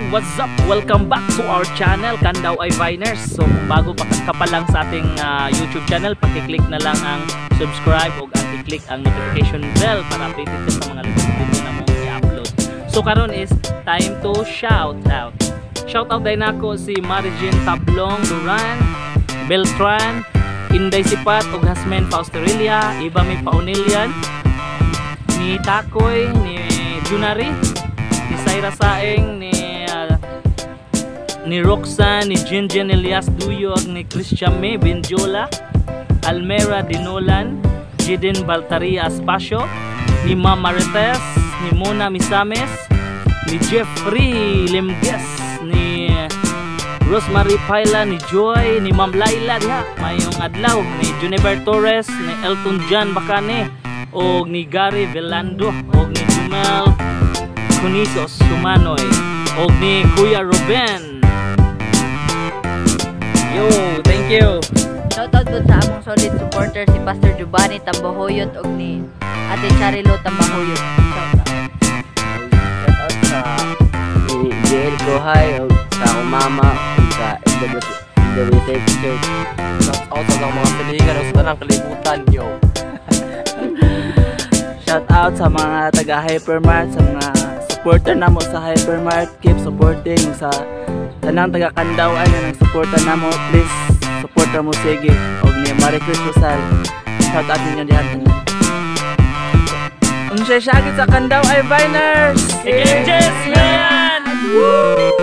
What's up? Welcome back to our channel, Kandaway Viners. So kung bago pa ka pa lang sa ating YouTube channel, paki-click na lang ang subscribe o ang i-click ang notification bell para updated ka sa mga latest video na mong i-upload. So karon is time to shout out. Shout out din nako si Marigin Tablong Duran, Beltran, Inday Sipat ug Hasmen Pausterelia, Iba May Paunilian, ni Takoy, ni Junari, ni Saira Saeng, ni Roxanne, ni Jinjin Elias Duyog, ni Christian May Benjola, Almera Dinolan, Jiden Baltaria Aspacio, ni Ma'am Marites, ni Mona Misames, ni Jeffrey Limges, ni Rosemary Paila, ni Joy, ni Ma'am Laila diha, mayong adlaw, ni Juniper Torres, ni Elton John Bacane, og ni Gary Velando, og ni Jumel Cunisos Sumanoy, og ni Kuya Ruben. Yo, thank you. Shoutout po sa among solid supporter si Pastor Giovanni Tambahoyot og ni Ate Charilo Tambahoyot. Shoutout. Shoutout sa ni JL Kohay o sa akong mama o sa LWC Church. Shout out sa akong mga silingan o sa tanang kalibutan, yo. Shout out sa mga taga Hypermart, sa mga supporter namo sa Hypermart, keep supporting sa tanang taga Kandaway nga nang suporta namo, please suporta mo sige og ni Marie Chris Rosal. Shout out ninyo diha tanan. Unsay syagit sa Kandaway Viners. Yes, man! Woo!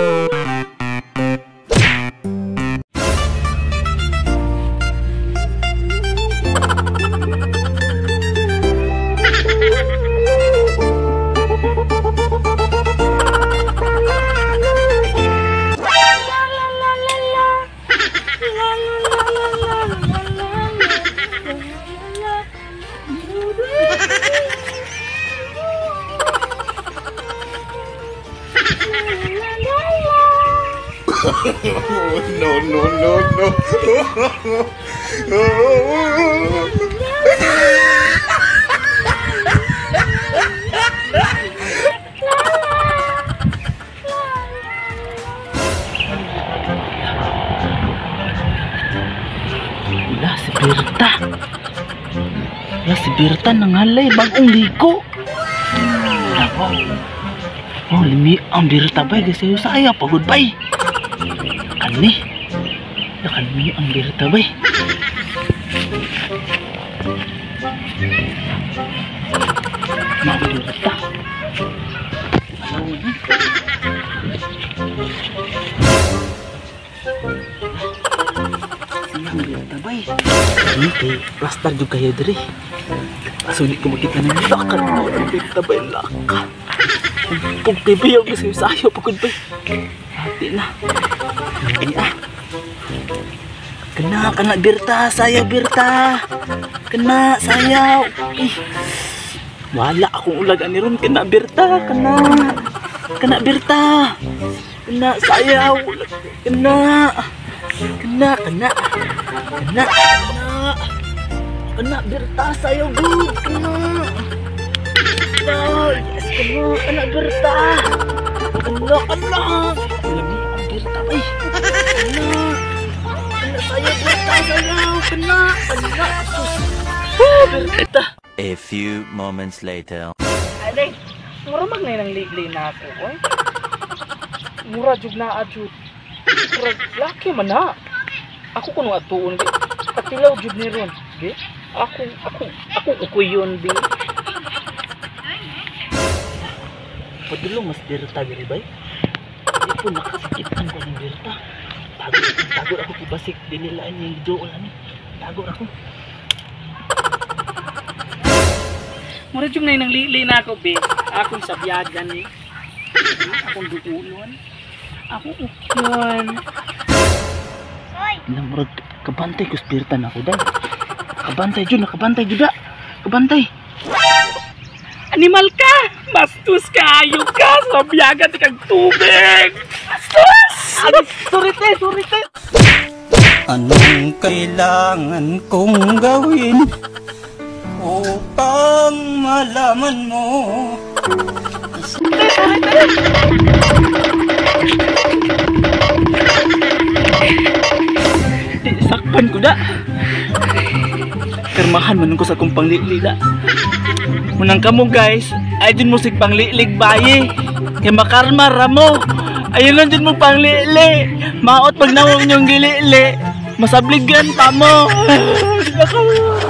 No, no, no, no. Wala si Berta. Wala si Berta nangalay bagong liko. Wala. Oh, limi ang Berta bay kasi saya pagod bay. Kani. Kani ang Berta bay. Mang Berta. Siyang Berta bay. Ini kay plaster jud kayo diri. Aso di ko makita nang lakad ko ang Berta bay laka. Pugpibiyaw kasi sayo pagod bay. Hati na. Iya. Kena kena Berta, saya Berta. Kena sayaw. Eh. Wala akong ulag ani ron kena Berta, kena. Kena Berta. Kena sayaw. Kena. Kena kena. Kena. Kena. Kena Berta sayaw good. Kena. Kena. Yes, kena kena Berta. Kena kena. Lami ang Berta ay. Kena. Kena sayaw Berta sayaw. Kena kena. Sus. Oh, Berta. A few moments later. Alay, mura mag na nang ligli na ako, oy. Mura jud na adjud. Mura laki man na. Ako kuno atuon bi. Katilaw jud ni ron, bi. Ako ukuyon bi. Padulong mas Berta diri bay. Di po nakasakitan ko ng Berta. Tago ako kibasik dili laan yung duol ani. Tago ako. Mura jud na nang lili na ako bi. Akong sabyagan ni. Akong duulon. Akong ukyon. Ilang murag kabantay ko sa Berta na ako day. Kabantay jud, nakabantay jud da. Kabantay. Animal ka! Bastos ka! Ayaw ka! Sabyagan di kag tubig! Bastos! Sorry te, sorry te. Anong kailangan kong gawin upang malaman mo? Sorry te. Karmahan man ko sa akong panglilila. Munang kamo guys, ay din mo sig panglilig bayi. Kay makarma ra mo. Ayun lang din mo panglili. Maot pag nawong inyong gilili. Masabligan pa mo. Di na ka.